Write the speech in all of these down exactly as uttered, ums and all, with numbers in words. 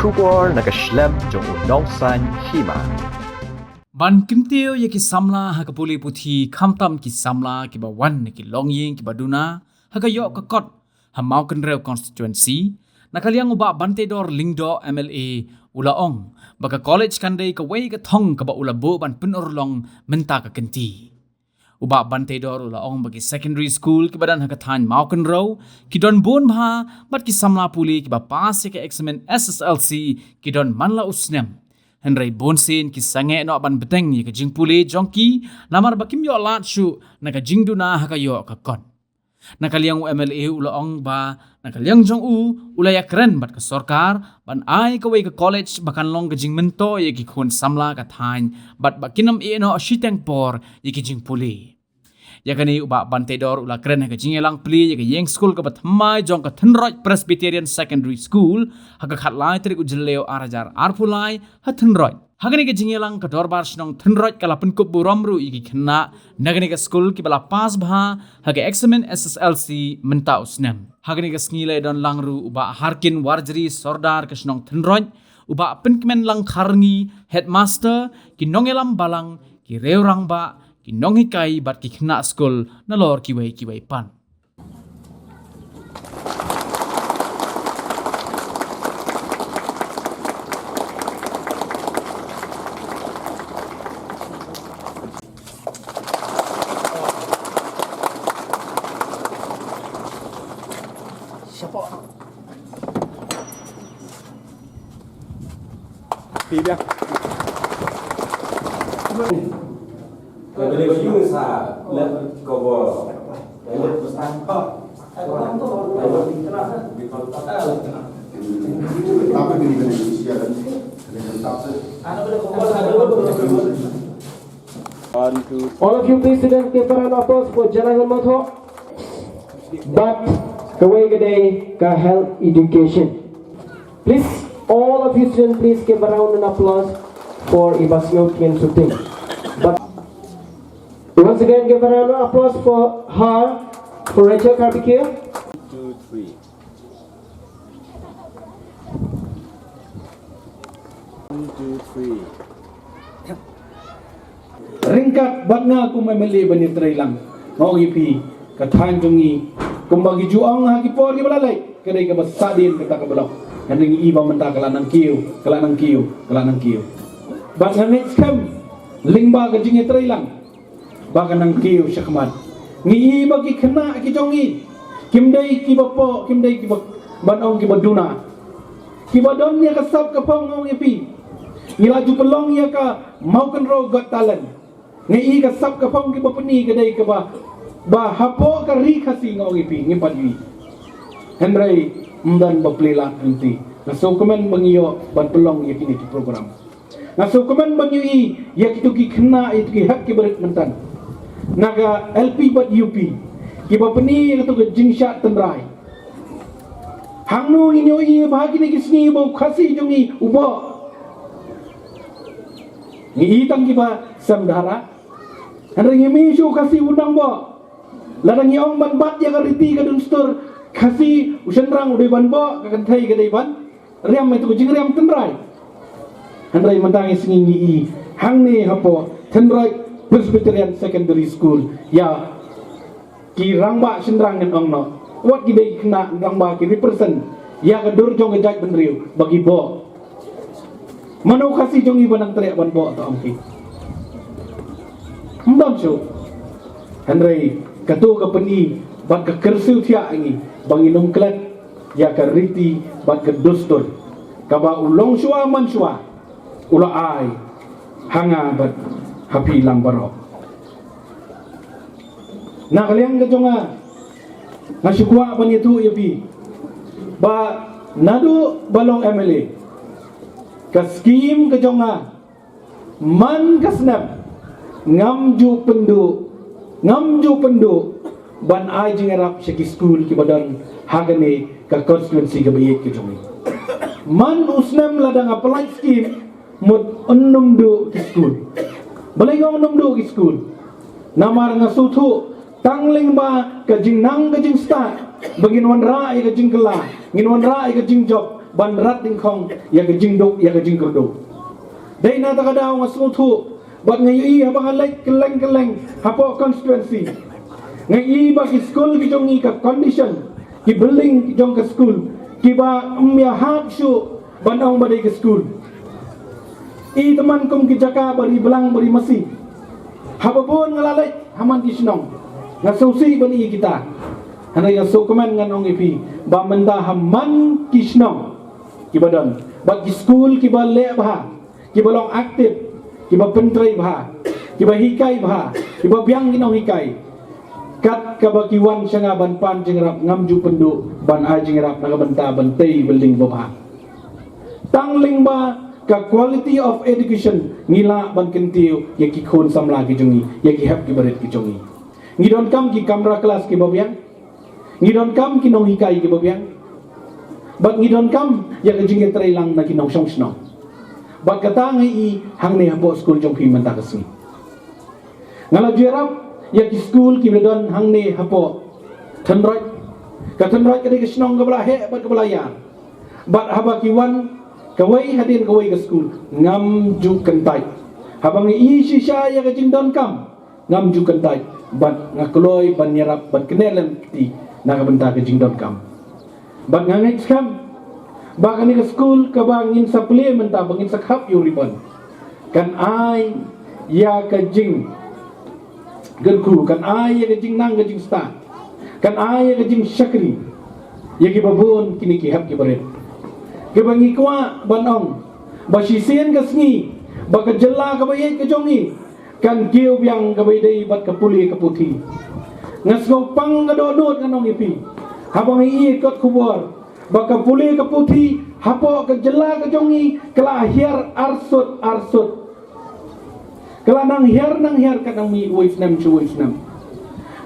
Khubor na ka shlem jong u Nongsaiñ Hima. Ban kyntiew ïa ki samla ha ka pule puthi, khamtam ki samla kiba wan na ki longïing kiba duna ha ka ïoh ka kot ha Mawkynrew constituency, na ka liang u Bah Banteidor Lyngdoh M L A u la ong ba ka college kan dei kawei ka thong kaba u la buh ban pynurlong mynta ka kynti. U Bah Banteidor u la ong ba ki secondary school kiba don ha ka thaiñ Mawkynrew ki don bun bha, bad ki samla pule kiba pass ïa ka eksamin S S L C ki don man la u snem. Hynrei bun sien ki sangeh noh ban bteng ïa ka jingpule jong ki, namar ba kim ïoh lad shuh na ka jingduna ha ka ïoh ka kot. Na ka liang u M L A u la ong ba na ka liang jong u, u la ïakren bad ka sorkar ban ai kawei ka college ba kan long ka jingmyntoi ïa ki khun samla ka thaiñ, bad ba kin ym ïeh noh shiteng por ïa ki jingpule. Ïa kane u Bah Banteidor u la kren ha ka jingïalang plie ïa ka ïing skul kaba thymmai jong ka Thynroit Presbyterian Secondary School ha ka khatlai tarik u Jylliew ar hajar arphew lai ha Thynroit. Ha kane ka jingïalang, ka Dorbar Shnong Thynroit ka la pynkup burom ruh ïa ki khynnah na kane ka skul kiba la pass bha ha ka eksamin S S L C mynta u snem. Ha kane ka sngi la ïadon lang ruh u Bah Harkin Warjri, Sordar ka shnong Thynroit, u Bah Pynkmenlang Kharngi, Headmaster, ki nongïalam balang, ki riew rangbah, ki nonghikai bad ki khynnah skul nalor kiwei kiwei pat. One, two, all of you, please sit and give a round of applause for Janahil Mathok. But kawei ka dei ka health education. Please, all of you students, please give a round of applause for Ibasio Tien Suting. But once again, give a round of applause for her, for Rachel Karbikir. Two, three. One, two, three. Ryngkat bad nga kum M L A ban ïatreilang, nga ong ïa phi, ka thaiñ jong ngi, kumba ki ju ong ha ki por kiba la leit, ka dei kaba sahdien kata ka block. Hynrei ngi i ba mynta ka la nang kiew, ka la nang kiew, ka la nang kiew. Bad nga ngeit skhem lyngba ka jingïatreilang ba ka nang kiew shakhmat. Ngi i ba ki khynnah ki jong ngi kim dei kiba poh, kim dei kiba, ban ong, kiba duna. Kiba don ïa ka sap ka phong, nga ong ïa phi. Ngi la ju pynlong ïa ka Mawkynrew Got Talent. Ngi i ka sap ka phong kiba pyni ka dei kaba, ba hapoh ka Ri Khasi, nga ong ïa phi, ngim pat ïohi. Hynrei ym don ba plie lad lynti. Nga sngewkmen ba ngi ïoh ban pynlong ïa kine ki program. Nga sngewkmen ba ngi ïohi ïa kito ki khynnah, ïa kito ki hep kiba rit mynta na ka L P bad U P, kiba pyni ïa kato ka jingshad tynrai. Hangno ngin ïohi ba ha kine ki sngi ba u Khasi jong ngi u boh? Ngi i tang kiba sem dara. Hynrei ngim i shuh u Khasi u nang boh. Lada ngi ong ban bat ïa ka riti ka dustur Khasi, u shynrang u dei ban boh, ka kynthei ka dei ban riam, ïa tu ka jingriam tynrai. Hynrei mynta ngi sngi ngi i hangne hapoh Thynroit Presbyterian Secondary School, ïa ki rangbah shynrang ngan ong noh, wat ki dei ki khynnah rangbah, ki represent ïa ka dur jong ka jaitbynriew ba ki boh. Mano u Khasi jong ngi ba nang treh ban boh, to ong phi? Ym don shuh. Hynrei kato ka pyni bad ka kyrsiew thiah ïa ngi ba ngin ym klet ïa ka riti bad ka dustur kaba u longshuwa manshuwa u la ai ha nga bad ha phi lang baroh. Na ka liang ka jong nga, nga shu kwah ban ïathuh ïa phi ba naduh ba long M L A, ka skim ka jong nga man ka snem ngam ju pynduh, ngam ju pynduh ban ai jingïarap sha ki skul kiba don ha kane ka constituency kaba ïeit ka jong ngi. Man u snem lada nga pynlait skim, mut un ym duh ki skul. Balei ngam ym duh ki skul? Namar nga sngewthuh tang lyngba ka jingnang ka jingstad ba ngin wanrah ïa ka jingkylla, ngin wanrah ïa ka jingjop, ban rat dyngkhong ïa ka jingduk ïa ka jingkyrduh. Dei na kata ka daw nga sngewthuh bad nga ïohi haba nga leit kylleng kylleng hapoh constituency, nga ïohi ba ki skul ki jong ngi ka condition, ki building jong ka skul kiba ym ïahap shuh ban ong ba dei ka skul. I tymmen kum ki jaka ba ri blang ba ri masi. Haba bun nga la leit ha man ki shnong, nga sngewsih ban ïohi kita. Hynrei nga sngewkmen ngan ong ïa phi ba mynta ha man ki shnong kiba don bad ki skul kiba leh bha, kiba long active, kiba pyntrei bha, kiba hikai bha, kiba biang ki nonghikai, kat kaba ki wan sha nga ban pan jingïarap, ngam ju pynduh ban ai jingïarap na ka bynta ban tei building ba bha. Tang lyngba ka quality of education ngi lah ban kyntiew ïa ki khun samla ki jong ngi, ïa ki hep ki barit ki jong ngi. Ngi donkam ki kamra klas kiba biang, ngi donkam ki nonghikai kiba biang, bad ngi donkam ïa ka jingïatreilang na ki nongshong shnong. Bad kata nga ïohi hangne hapoh skul jong phi mynta ka sngi. Nga la ju ïarap ïa ki skul kiba don hangne hapoh Thynroit. Ka Thynroit ka dei ka shnong kaba la heh bad kaba la ïar. Bad haba ki wan kawei hadien kawei ka skul, ngam ju kyntait. Haba nga ïohi shisha ïa ka jingdonkam, ngam ju kyntait bad nga kloi ban ïarap ban kynnoh lem kti na ka bynta ka jingdonkam. Bad nga ngeit skhem ba kane ka skul kaba ngin sa plie mynta, ba ngin sa khap ïa u ribbon, kan ai ïa ka jingkyrkhu, kan ai ïa ka jingnang ka jingstad, kan ai ïa ka jingshakri ïa kiba bun kine ki hep ki barit. Kiba ngi kwah ban ong ba shisien ka sngi ba ka jylla kaba ïeit ka jong ngi kan kiew biang kaba ïadei bad ka pule ka puthi. Nga sngewpang ka dohnud ngan ong ïa phi, haba nga ïohi kot khubor ba ka pule ka puthi hapoh ka jylla ka jong ngi ka la hiar arsut arsut. Ka la nang hiar nang hiar, ka nang mih wei snem sha wei snem.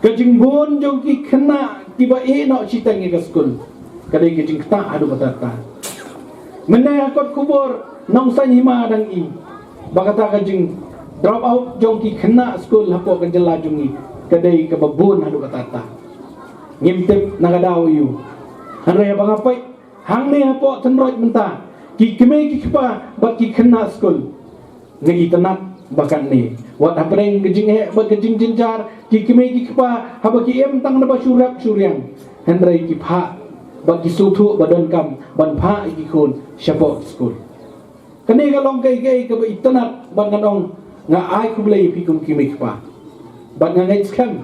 Ka jingbun jong ki khynnah kiba ïeh noh shiteng ïa ka skul ka dei ka jingktah haduh katta katta. Mynne ha kot khubor Nongsain Hima dang i ba kata ka jing drop out jong ki khynnah skul hapoh ka jylla jong ngi ka dei kaba bun haduh katta katta. Ngim tip na ka daw aïu. Hynrei haba nga peit hangne hapoh Thynroit mynta, ki kmie ki kpa bad ki khynnah skul, nga itynnad ba katne, wat hapdeng ka jingeh bad ka jingjynjar, ki kmie ki kpa haba ki im tang naba shu rep shu riang, hynrei ki phah bad ki sngewthuh ba donkam ban phah ïa ki khun shapoh skul. Kane ka long kaei kaei kaba itynnad bad ngan ong nga ai khublei ïa phi kum ki kmie ki kpa. Bad nga ngeit skhem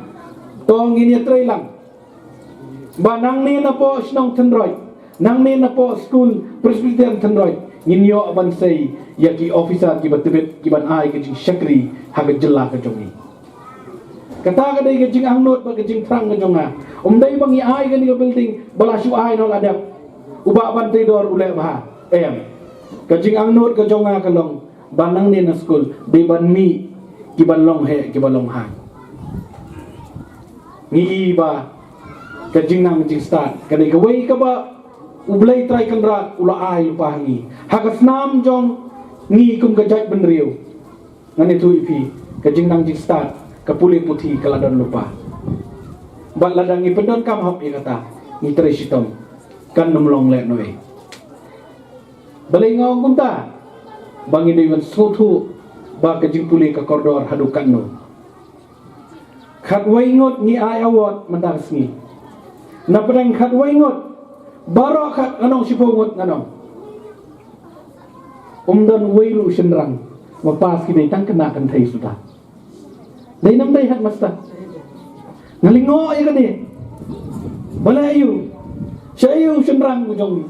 to ngin ïatreilang ba nangne napoh shnong Thynroit, nangne napoh skul Presbyterian Thynroit, ngin ïoh ban sei ïa ki officer kiba tbit, kiban ai ka jingshakri ha ka jylla ka jong ngi. Kata ka dei ka jingangnud bad ka jingthrang ka jong nga. Ym dei ba ngi ai kane ka building ba la shu ai noh la dep, u Bah Banteidor u leh bha, em. Ka jingangnud ka jong nga ka long ba nangne na skul dei ban mih kiban long heh kiban long haiñ. Ngi i ba ka jingnang jingstad ka dei kawei kaba U Blei Trai Kynrad u la ai lypa ha ngi ha ka snam jong ngi kum ka jaitbynriew. Ngan ïathuh ïa phi, ka jingnang jingstad, ka pule puthi ka la don lypa. Bad lada ngi pyndonkam hok ïa kata, ngi trei shitom, kan ym long lehnohei. Balei nga ong kumta? Ba ngi dei ban sngewthuh ba ka jingpule ka kordor haduh katno. Khatwei ngut ngi ai award mynta ka sngi. Napdeng khatwei ngut, baroh khat, ngan ong shiphew ngut ngan ong, ym don uwei ruh u shynrang ba pass, ki dei tang khynnah kynthei suda. Dei nam dei, headmaster? Nga lyngngoh ïa kane. Balei aïu? Shaei u shynrang u jong ngi?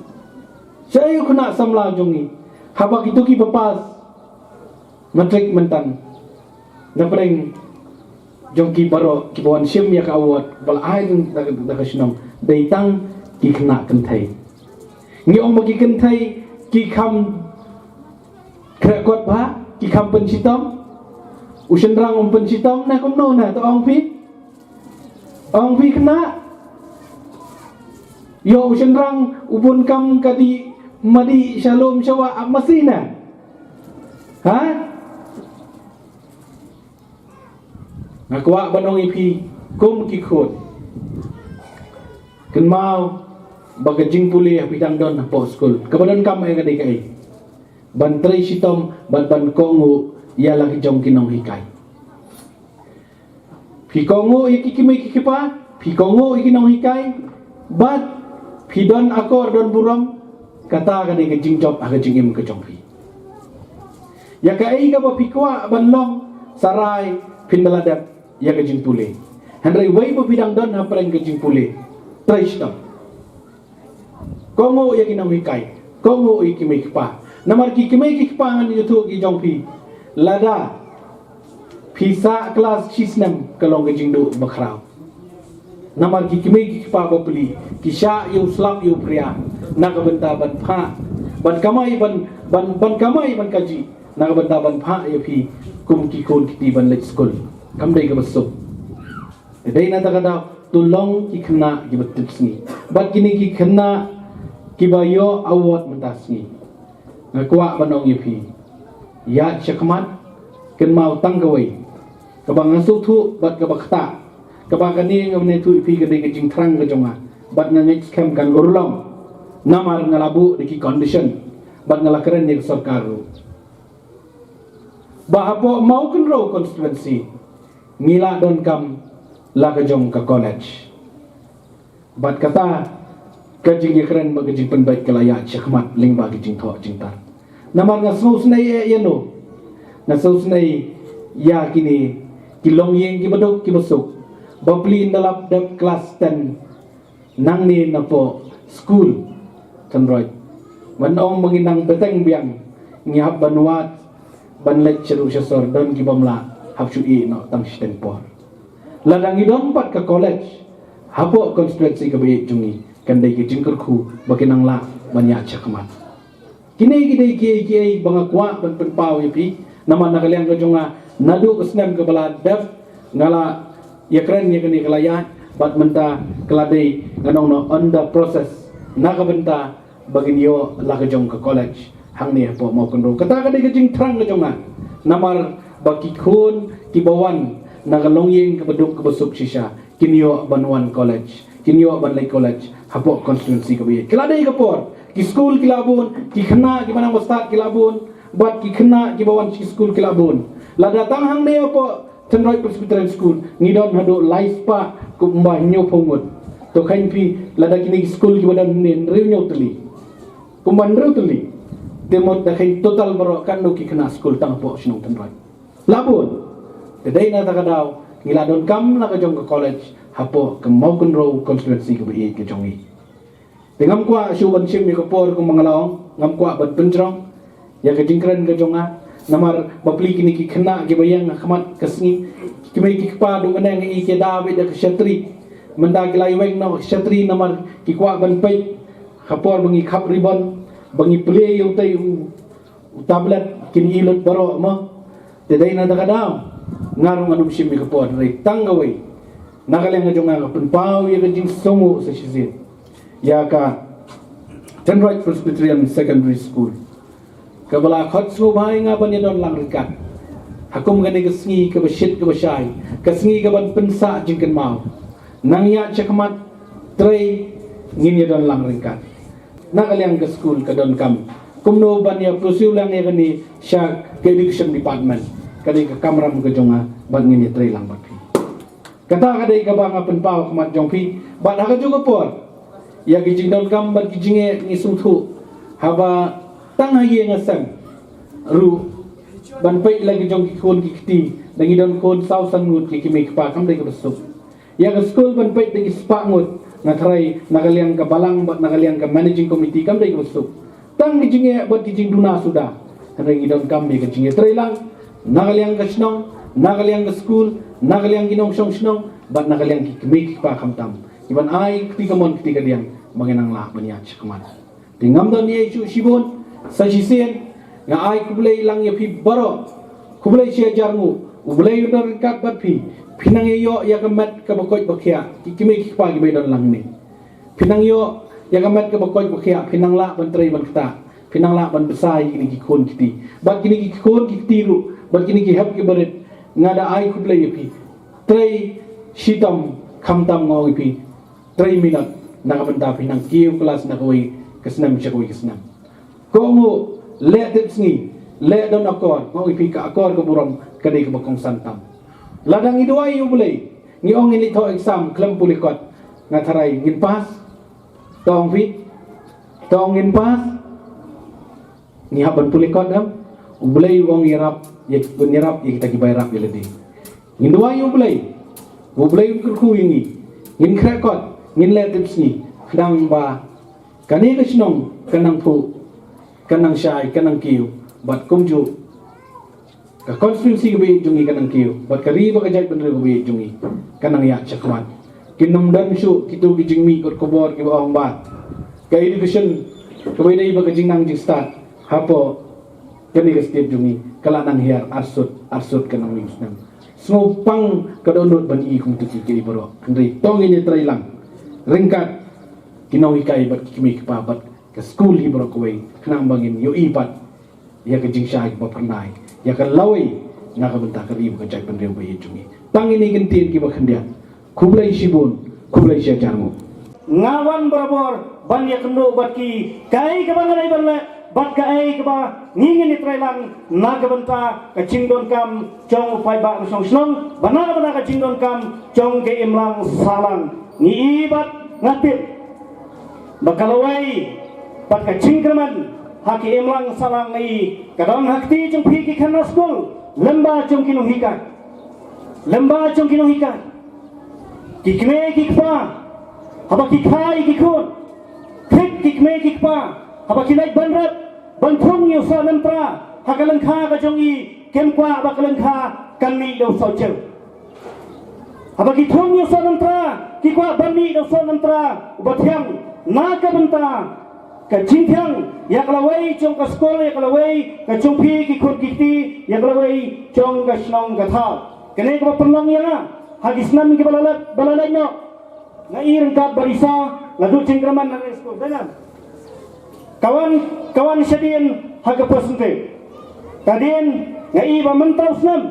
Shaei u khynnah samla u jong ngi? Haba kito kiba pass matric mynta, napdeng jong ki baroh kiba wan shim ïa ka award ba la ai da, da ka shnong, dei tang ki khynnah kynthei. Ngi ong ba ki kynthei ki kham khreh kot bha, ki kham pynshitom. U shynrang um pynshitom ne kumno ne, to ong phi? Ong phi khynnah? Ïoh u shynrang u bun kam ka dih madi sha lum sha wah ap masi ne? Ha? Nga kwah ban ong ïa phi kum ki khun, kynmaw ba ka jingpule ha phi dang don hapoh skul, kaba donkam eh ka dei kaei? Ban trei shitom bad ban kohnguh ïa la ki jong ki nonghikai. Phi kohnguh ïa ki kmie ki kpa, phi kohnguh ïa ki nonghikai, bad phi don akor don burom. Kata ka dei ka jingjop ha ka jingim ka jong phi. Ïa kaei kaba phi kwah ban long, sarai phin da la dep ïa ka jingpule. Hynrei wei ba phi dang don hapdeng ka jingpule, trei shitom. Kohnguh ïa ki nonghikai, kohnguh ïa ki kmie ki kpa. Namar ki kmie ki kpa ngan ïathuh ki jong phi, lada phi sah klas shi snem ka long ka jingduh bakhraw. Namar ki kmie ki kpa bapli ki shah ïa u slap ïa u phria na ka bynta ban phah, ban kamai, ban, ban, ban kamai ban kajih, na ka bynta ban phah ïa phi kum ki khun kti ban leit skul. Kam dei kaba suk. Te dei na kata ka daw, to long ki khynnah kiba tipsngi. Bad kine ki khynnah kiba ïoh award mynta sngi, nga kwah ban ong ïa phi, ïaid shakhmat, kynmaw tang kawei. Kaba nga sngewthuh bad kaba ktah, kaba kane nga ban ïathuh ïa phi ka dei ka jingthrang ka jong nga, bad nga ngeit skhem kan urlong. Namar nga la buh da ki condition, bad nga la kren ïa ka sorkar ruh, ba hapoh Mawkynrew constituency ngi la donkam la ka jong ka college. Bad kata ka jingïakren bad ka jingpynbeit ka la ïaid shakhmat lyngba ka jingthoh jingtar. Namar nga sngewsynei eh ïa no? Nga sngewsynei ïa kine ki longïing kiba duk kiba suk, bapli ynda la dep klas ten nangne napoh skul Tynroit. Ban ong ba ngi nang bteng biang, ngi hap ban wad ban leit sha ruh sha sor, don ki bym lah hap shu ïeh noh tang shiteng por. Lada ngi don pat ka college hapoh constituency kaba ïeit jong ngi, kan dei ka jingkyrkhu ba ki nang lah ban ïaid shakhmat. Kine ki dei kiei kiei ba nga kwah ban pynpaw ïa phi. Namar na ka liang ka jong nga, naduh ka snem kaba la dep, nga la ïakren ïa kane ka la ïaid, bad mynta ka la dei, ngan ong noh, under process, na ka bynta ba ngin ïoh la ka jong ka college hangne hapoh Mawkynrew. Kata ka dei ka jingthrang ka jong nga. Namar ba ki khun kiba wan na ka longïing kaba duk kaba suk shisha kin ïoh ban wan college, kin ïoh ban leit college hapoh constituency kaba ïeit. Ka la dei ka por, ki skul ki la bun, ki khynnah kiba nang bastad ki la bun, bad ki khynnah kiba wan sha ki skul ki la bun. Lada tang hangne hapoh Tynroit Presbyterian School ngi don haduh lai spah kumba hynñiewphew ngut, to kheiñ phi lada kine ki skul kiba don hangne hynriew hynñiew tylli, kumba hynriew tylli, te mut da kheiñ total baroh katno ki khynnah skul tang hapoh shnong Tynroit. La bun. Te dei na kata ka daw, ngi la donkam la ka jong ka college hapoh ka Mawkynrew constituency kaba ïeit ka jong ngi. Te ngam kwah shuh ban shim ïa ka por, kumba nga la ong, ngam kwah ban pynjrong ïa ka jingkren ka jong nga. Namar bapli kine ki khynnah kiba ïeng ha khmat ka sngi, ki kmie ki kpa, duh mynne nga i ki da bit da ka shatri. Mynta ki la ïeng noh ka shatri namar ki kwah ban peit ha por ba ngi khap ribbon, ba ngi plie ïa utei u u tablet, kin i lut baroh mo. Te dei na kata ka daw, nga ruh ngan ym shim ïa ka por, hynrei tang kawei, na ka liang ka jong nga, nga pynpaw ïa ka jingsngewnguh sa shisien ïa ka Tynroit Presbyterian Secondary School, kaba la khot sngewbha ïa nga ban ïadon lang ryngkat ha kum kane ka sngi kaba shit kaba shai, ka sngi kaban pynsah jingkynmaw. Nang ïaid shakhmat, trei, ngin ïadon lang ryngkat. Na ka liang ka skul ka donkam kumno ban ïa pursue lang ïa kane sha ka education department. Ka dei ka kamram ka jong nga bad ngin ïatrei lang bad phi. Kata ka dei kaba nga pynpaw ha khmat jong phi, bad ha kajuh ka por, ïa ki jingdonkam bad ki jingeh ngi sngewthuh, haba tang ha ïing ha sem ruh, ban peit la ki jong ki khun ki kti, da ngi don khun saw san ngut ki kmie ki kpa, kam dei kaba suk. Ïa ka skul ban peit da ki spah ngut, nga tharai na ka liang ka balang bad na ka liang ka managing committee kam dei kaba suk. Tang ki jingeh bad ki jingduna suda. Hynrei ngi donkam ïa ka jingïatreilang na ka liang ka shnong, na ka liang ka skul, na ka liang ki nongshong shnong, bad na ka liang ki kmie ki kpa khamtam, kiban ai kti kamon kti kadiang ba ngin nang lah ban ïaid shakhmat. Te ngam don ei shuh shibun, sa shisien nga ai khublei lang ïa phi baroh. Khublei shi hajar nguh. U Blei un don ryngkat bad phi. Phin nang ïoh ïa ka met kaba koit ba khiah, ki kmie ki kpa kiba don lang ne. Phin nang ïoh ïa ka met kaba koit ba khiah, phin nang lah ban trei ban ktah, phin nang lah ban bsa ïa kine ki khun kti. Bad kine ki khun ki kti ruh, bad kine ki hep ki barit, nga da ai khublei ïa phi. Trei shitom, khamtam nga ong ïa phi, trei minot. Na ka bynta phi nang kiew klas na kawei ka snem sha kawei ka snem. Ko ngu leh tipsngi, leh don akor, nga ong ïa phi ka akor ka burom ka dei kaba kongsan tam. Lada ngi duwai ïa U Blei, ngi ong ngin ïa thoh exam khlem pule kot, nga tharai ngin pass. To ong phi, to ong ngin pass. Ngi hap ban pule kot em. U Blei u ong ïarap, ïa, un ïarap ïa kita kiba ïarap ïa lade. Ngin duwai ïa U Blei. U Blei un kyrkhu ïa ngi. Ngin khreh kot, ngin leh tipsngi. Khnang ba kane ka shnong kan nang phuh, kan nang shai, kan nang kiew. Bad kumjuh ka constituency kaba ïeit jong ngi kan nang kiew, bad ka ri bad ka jaitbynriew kaba ïeit jong ngi kan nang ïaid shakhmat. Kin ym don shuh kito ki jingmih kot khubor kiba ong ba ka education kaba ïadei bad ka jingnang jingstad hapoh kane ka state jong ngi ka la nang hiar arsut arsut ka nang mih snem. Sngewpang ka dohnud ban ïohi kum kito kiei baroh. Hynrei to ngin ïatreilang ryngkat ki nonghikai bad ki kmie ki kpa bad ka skul hi baroh kawei, khnang ba ngin ïohi pat ïa ka jingshai kaba phyrnai, ïa ka lawei na ka bynta ka ri bad ka jaitbynriew ba ïeit jong ngi. Tang ine ki kyntien kiba khyndiat. Khublei shibun, khublei shihajar nguh. Nga wan barabor ban ïakynduh bad ki, kaei kaba nga dei ban leh bad kaei kaba ngi ngin ïatreilang na ka bynta ka jingdonkam jong u paidbah ka shnong shnong, bad na ka bynta ka jingdonkam jong ka imlang sahlang. Ngi i bad nga tip ba ka lawei bad ka jingkyrmen ha ki imlang sahlang ngi ka don ha kti jong phi ki khynnah skul, lyngba jong ki nonghikai, lyngba jong ki nonghikai. Ki kmie ki kpa haba ki kha ïa ki khun, thik ki kmie ki kpa haba ki leit ban rep ban thung ïa u soh nongtra ha ka lyngkha ka jong i, kim kwah ba ka lyngkha kan mih da u soh jew. Haba ki thung ïa u soh nongtra, ki kwah ban mih da u soh nongtra uba thiang na ka bynta ka jingthiang ïa ka lawei jong ka skul, ïa ka lawei ka jong phi ki khun ki kti, ïa ka lawei jong ka shnong ka thaw. Kane kaba pynlong ïa nga ha ki snem kiba la leit, ba la leit noh. Nga i ryngkat bad Isa, nga duh jingkyrmen na ka skul, dei ne em? Ka wan, ka wan shadien ha ka percentage. Hadien nga i ba mynta u snem,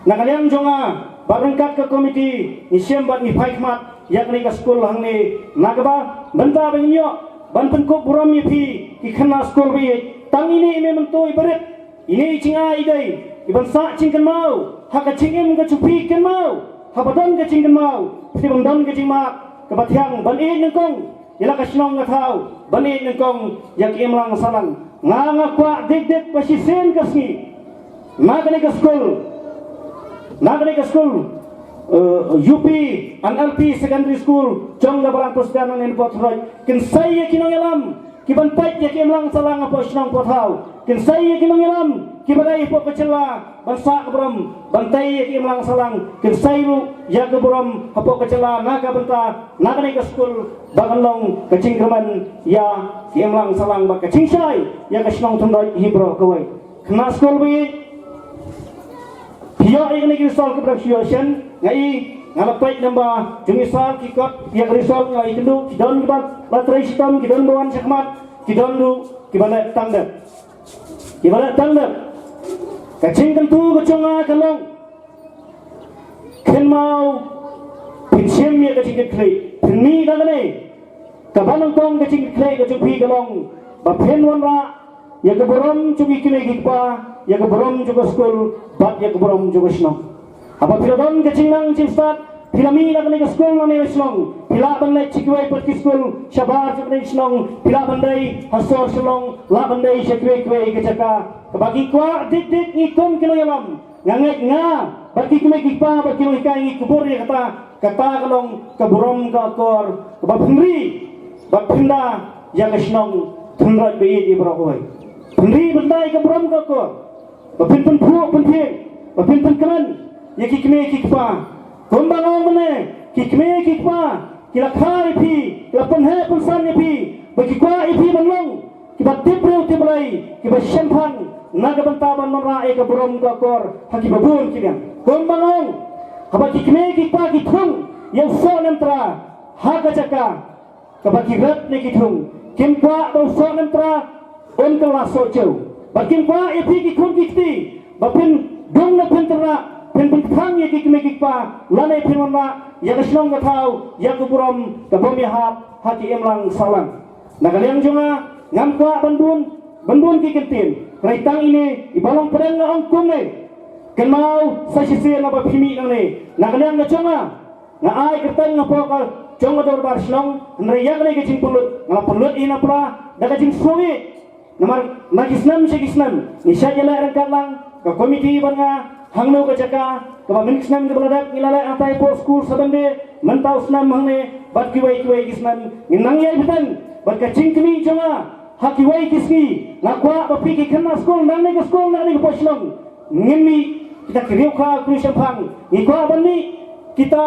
na ka liang jong nga bad ryngkat ka komiti ngi shem bad ngi phai khmat ïa kane ka skul hangne, na kaba mynta ba ngin ïoh ban pynkup burom ïa phi ki khynnah skul ba ïeit. Tang ine i mei mynta i barit, ine i jingai i dei i ban sah jingkynmaw ha ka jingim ka jong phi, kynmaw haba don ka jingkynmaw, phi ban don ka jingmap kaba thiang ban ïeit nyngkong ïa la ka shnong ka thaw, ban ïeit nyngkong ïa ka imlang sahlang. Nga, nga kwah dik dik ba shisien ka sngi na kane ka skul, na kane ka skul, eh, U P and L P Secondary School jong ka Balang Khristan hangne hapoh Thynroit, kin sei ïa ki nongïalam ki ban peit ïa ka imlang sahlang hapoh shnong hapoh thaw, kin sei ïa ki nongïalam kiba dei hapoh ka jylla ban sah ka burom, ban tei ïa ka imlang sahlang, kin sei ruh ïa ka burom hapoh ka jylla na ka bynta na kane ka skul, ba kan long ka jingkyrmen ïa ka imlang sahlang bad ka jingshai ïa ka shnong Thynroit hi baroh kawei. Khynnah skul ba ïeit, phi ïoh ïa kane ka result kaba phi ïoh shen, nga i, nga la peit number jong ki result, ki kot ïa ka result, nga i kynduh ki don kiba la trei shitom, ki don ba wan shakhmat, ki don ruh kiba leh tang dep. Kiba leh tang dep. Ka jingkyntu ka jong nga ka long, kynmaw phin shim ïa ka jingkitkhlieh, phin mih da kane. Kaba nyngkong ka jingkitkhlieh ka jong phi ka long ba phin wanrah ïa ka burom jong ki kmie ki kpa, ïa ka burom jong ka skul bad ïa ka burom jong ka shnong. Haba phi la don ka jingnang jingstad, phi la mih na kane ka skul, na kane ka shnong, phi lah ban leit sha kiwei pat ki skul shabar jong kane ka shnong, phi lah ban dei ha sor Shillong, lah ban dei sha kiwei kiwei ka jaka. Kaba ngi kwah dik dik ngi kum ki nongïalam, nga ngeit nga bad ki kmie ki kpa bad ki nonghikai ngi kubur ïa kata. Kata ka long ka burom ka akor kaba phin ri bad phin da ïa ka shnong Thynroit ba ïeit hi baroh kawei. Phin ri phin da ïa ka burom ka akor ba phin pynphuh pynthieng, ba phin pynkmen ïa ki kmie ki kpa. Kumba nga ong mynne, ki kmie ki kpa ki la kha ïa phi, ki la pynheh pynsan ïa phi, ba ki kwah ïa phi ban long kiba tip briew tip Blei, kiba shemphang na ka bynta ban wanrah ïa ka burom ka akor ha kiba bun ki liang. Kumba nga ong, haba ki kmie ki kpa ki thung ïa u soh nongtra ha ka jaka kaba ki rep ne ki thung, kim kwah ba u soh nongtra un kylla soh jew. Bad kim kwah ïa phi ki khun ki kti ba phin dung ne phin tyrnah Phin pynthang ïa ki kmie ki kpa lane phin wanrah ïa ka shnong ka thaw, ïa ka burom ka bym ïahap ha ki imlang sahlang. Na ka liang jong nga, ngam kwah ban bun ban bun ki kyntien. Hynrei tang ine i ba long pdeng nga ong kumne. Kynmaw sa shisien naba phi mih nangne. Na ka liang ka jong nga, nga ai kyrteng hapoh ka jong ka dorbar shnong, hynrei ïa kane ka jingpynlut nga la pynlut ïa na pla da ka jingsngewbha. Namar na ki snem sha ki snem ngi shait ïaleh ryngkat lang ka komiti bad nga hangno ka jaka kaba mynta snem kaba la dep ngi la leh hangtai hapoh skul Seventh Day, mynta u snem hangne bad kiwei kiwei ki snem ngin nang ïai bteng. Bad ka jingkmie jong nga ha kiwei ki sngi nga kwah ba phi ki khynnah skul nangne ka skul nangne ka poi shnong ngin mih kita ki riewkha kri shemphang, ngi kwah ban mih kita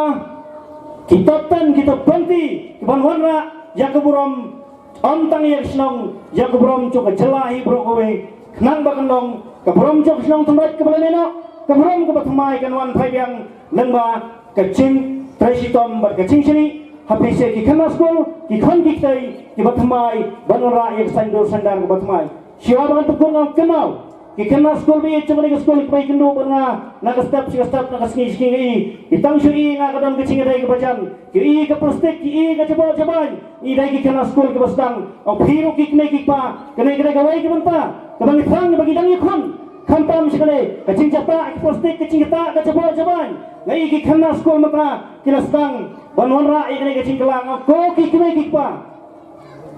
ki top ten, kita twenty kiban wanrah ïa ka burom ym tang ïa ka shnong, ïa ka burom jong ka jylla hi baroh kawei. Khnang ba kan long ka burom jong ka shnong Thynroit kaba lehnoh, ka burom kaba thymmai kan wan phai biang lyngba ka jingtrei shitom bad ka jingshaniah ha phi ki khynnah skul, ki khun ki kti kiba thymmai ban wanrah ïa ka saiñdur saiñdar kaba thymmai. Shuwa ba ngan pynkut, ngan kynmaw ki khynnah skul ba ïeit jong kane ka skul kiba ïakynduh bad nga na ka step sha ka step, na ka sngi sha ka sngi. Ki tang shu ïohi ïa nga ka don ka jingïadei kaba jan, ki ïohi ïa ka plastik, ki ïohi ïa ka jaboh jabaiñ. Ngi dei ki khynnah skul kiba sdang. Ong phi ruh ki kmie ki kpa, kane ka dei kawei ka bynta kaba ngi thrang ba ngi dang ïakhun. Khamtam sha kane ka jingjahta ki plastik, ka jingjahta ka jaboh jabaiñ, nga ïohi ki khynnah skul mynta ki la sdang ban wanrah ïa kane ka jingkylla. Ong ko ki kmie ki kpa,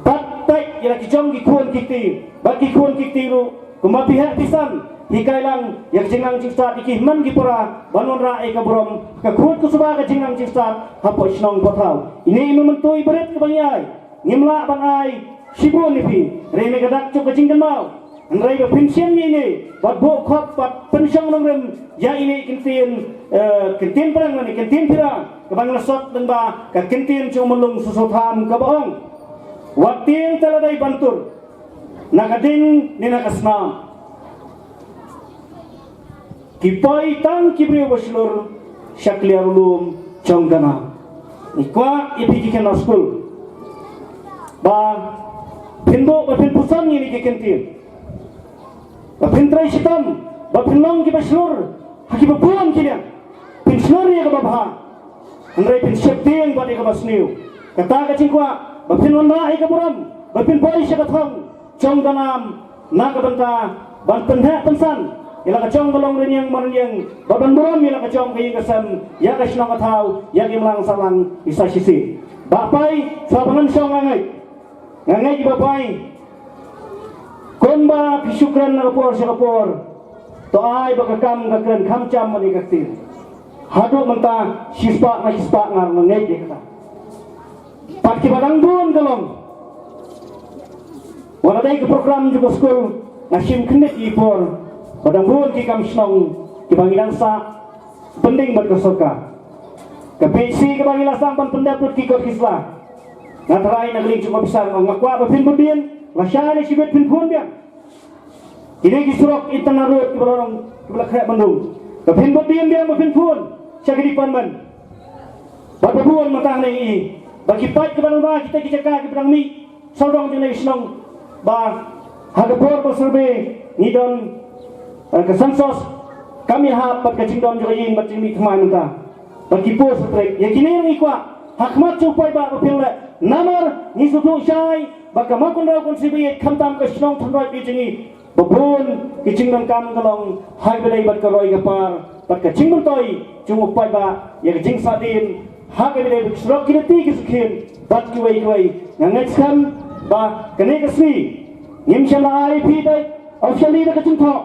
pat peit ïa la ki jong ki khun ki kti bad ki khun ki kti ruh, kumba phi heh phi san, hikai lang ïa ka jingnang jingstad ïa ki hynmen ki para ban wanrah ïa ka burom, ka khuid ka suba ka jingnang jingstad hapoh shnong hapoh thaw. Ine i myntoi barit kaba ngi ai, ngim lah ban ai shibun ïa phi, hynrei ne ka dak jong ka jingkynmaw. Hynrei ba phin shim ïa ine bad buh khop bad pynshong nongrim ïa ine i kyntien, eh, kyntien pyrshang lane kyntien pyrshang kaba ngi la sot lyngba ka kyntien jong u Myllung Soso Tham kaba ong, wat tieng te la dei ban tur na ka ding ne na ka snam. Ki poi tang ki briew ba shlur sha kliar u lum jong ka nam. Ngi kwah ïa phi ki khynnah skul ba phin buh, ba phin puson ïa kine ki kyntien, ba phin trei shitom, ba phin long kiba shlur ha kiba bun ki liang. Phin shlur ïa kaba bha, hynrei phin sheptieng bad ïa kaba sniew. Kata ka jingkwah ba phin wanrah ïa ka burom, ba phin poi sha ka thong jong ka nam na ka bynta ban pynheh pynsan ïa la ka jong ka long rynïeng marynïeng, ba ban burom ïa la ka jong ka ïing ka sem, ïa ka shnong ka thaw, ïa ki imlang sahlang, ïa sa shisien. Bah Pai, sa ba ngan shong nga ngeit, nga ngeit Bah Pai, kumba phi shu kren na ka por sha ka por, to ai ba ka kam ka kren kham jam ïa ka ktien. Haduh mynta shispah na shispah nga ngeit ïa kata. Pat kiba dang bun ka long, wat la dei ka program jong ka skul, nga shim khyndiat ïa i por, ba dang bun ki kam shnong kiba ngi dang sah pynding bad ka sorkar. Ka P H C kaba ngi la sdang ban pyndep lut ki kot ki sla, nga tharai na ka liang jong ka officer nga kwah ba phin bud dien, lashai ne shibit phin phone biang. Kine ki surok internal road kiba la rung, kiba la khreh ban rung, ba phin bud dien biang, ba phin phone sha ki department. Bad ba bun mynta hangne ngi i ba ki paip kiba dang ba kita ki jaka kiba dang mih sawdong jong kane ka shnong, ba ha ka por ba survey ngi don, eh, ka census kam ïahap bad ka jingdon jong ka ïing bad jingmih thymmai mynta. Bad ki post trek ïa kine ngi kwah ha khmat jong u paidbah ba phin leh, namar ngi sngewthuh shai ba ka Mawkynrew constituency ba ïeit, khamtam ka shnong Thynroit ba ïeit jong ngi, ba bun ki jingdonkam ka long ha kaba dei bad ka roi ka par bad ka jingmyntoi jong u paidbah ïa ka jingsahdien ha kaba dei bad ki surok, ki lynti, ki sukhim bad kiwei kiwei. Nga ngeit skhem ba kane ka sngi ngim shym la ai phi dei officially da ka jingthoh,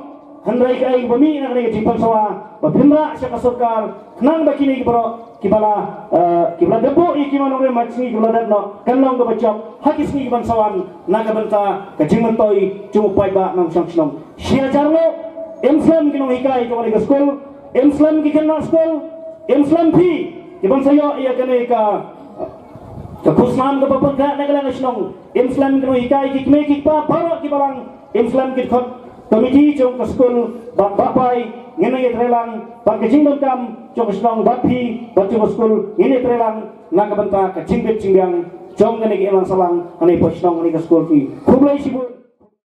hynrei kaei ba mih na kane ka jingpynsawa ba phin rah sha ka sorkar, khnang ba kine ki baroh kiba la, eh, kiba la dep buh ïa ki mawnongrim ha ki sngi kiba la dep noh, kan long kaba jop ha ki sngi kiban sa wan na ka bynta ka jingmyntoi jong u paidbah nongshong shnong. Shi hajar nguh, im slem ki nonghikai jong kane ka skul, im slem ki khynnah skul, im slem phi kiban sa ïoh ïa kane ka, ka khusnam kaba pyrkhat na ka liang ka shnong, im slem ki nonghikai, ki kmie ki kpa baroh kiba lang, im slem ki dkhot komiti jong ka skul, bad Bah Pai, ngin ïatreilang bad ka jingdonkam jong ka shnong, bad phi bad jong ka skul ngin ïatreilang na ka bynta ka jingbit jingbiang jong kane ka imlang sahlang hangne hapoh shnong, hangne ka skul. Khublei shibun.